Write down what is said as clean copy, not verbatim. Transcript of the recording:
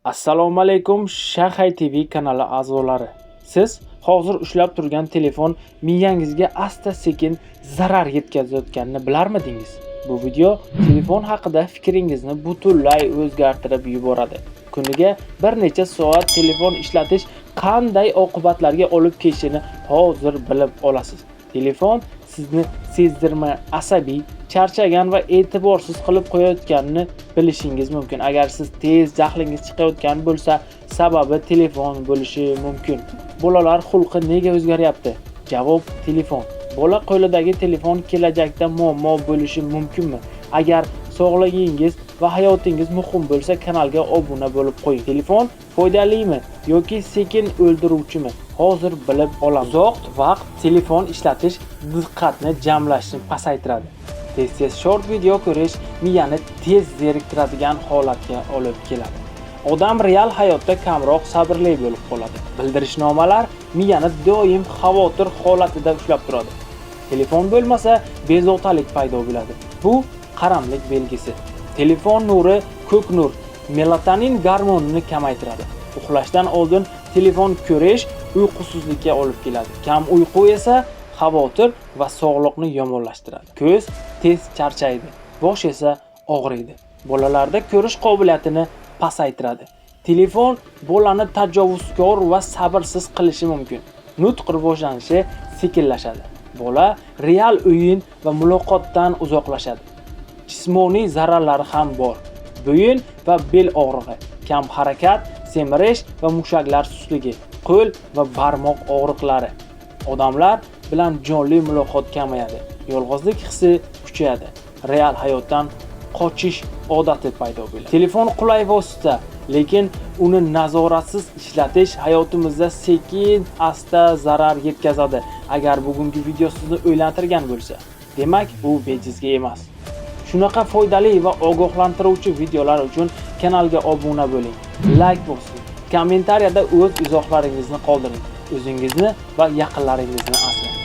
Assalomu alaykum, Shahay TV kanali a'zolari. Siz hozir ushlab turgan telefon miyangizga asta-sekin zarar yetkazayotganini bilarmidingiz? Bu video telefon haqida fikringizni butunlay o'zgartirib yuboradi. Kuniga bir necha soat telefon ishlatish qanday oqibatlarga olib kelishini hozir bilib olasiz. Telefon sizni sezdirmay asabiy, charchagan va e'tiborsiz qilib qo'yayotganini bilishingiz mumkin. Agar siz tez jahlingiz chiqayotgan bo'lsa, sababi telefon bo'lishi mumkin. Bolalar xulqi nega o'zgaryapti? Javob: telefon. Bola qo'lidagi telefon kelajakda muammo bo'lishi mumkinmi? Agar sog'lig'ingiz va hayotingiz muhim bo'lsa, kanalga obuna bo'lib qo'ying. Telefon foydalimi yoki sekin o'ldiruvchimi? Hozir bilib olamiz. Uzoq vaqt telefon ishlatish diqqatni jamlashni pasaytiradi. Tez-tez short video ko'rish miyani tez zeriktiradigan holatga olib keladi. Odam real hayotda kamroq sabrli bo'lib qoladi. Bildirishnomalar miyani doim xavotir holatida ushlab turadi. Telefon bo'lmasa, bezovtalik paydo bo'ladi. Bu qaramlik belgisi. Telefon nuri, ko'k nur, melatonin gormonini kamaytiradi. Uxlashdan oldin telefon ko'rish uyqusizlikka olib keladi. Kam uyqu esa xavotir va sog'liqni yomonlashtiradi. Ko'z tez charchaydi, bosh esa og'riydi. Bolalarda ko'rish qobiliyatini pasaytiradi. Telefon bolani tajovuzkor va sabrsiz qilishi mumkin. Nutq rivojlanishi sekinlashadi. Bola real o'yin va muloqotdan uzoqlashadi. Jismoniy zararlari ham bor. Bo'yin va bel og'rig'i, kam harakat, semirish va mushaklar sustligi, qo'l va barmoq og'riqlari. Odamlar bilan jonli muloqot kamayadi. Yolg'izlik hissi kuchayadi. Real hayotdan qochish odati paydo bo'ladi. Telefon qulay vosita, lekin uni nazoratsiz ishlatish hayotimizda sekin asta zarar yetkazadi. Agar bugungi video sizni o'ylantirgan bo'lsa, demak, u bejizga emas. Shunaqa foydali va ogohlantiruvchi videolar uchun kanalga obuna bo'ling, layk bosing, kommentariyada o'z izohlaringizni qoldiring. O'zingizni va yaqinlaringizni asrang.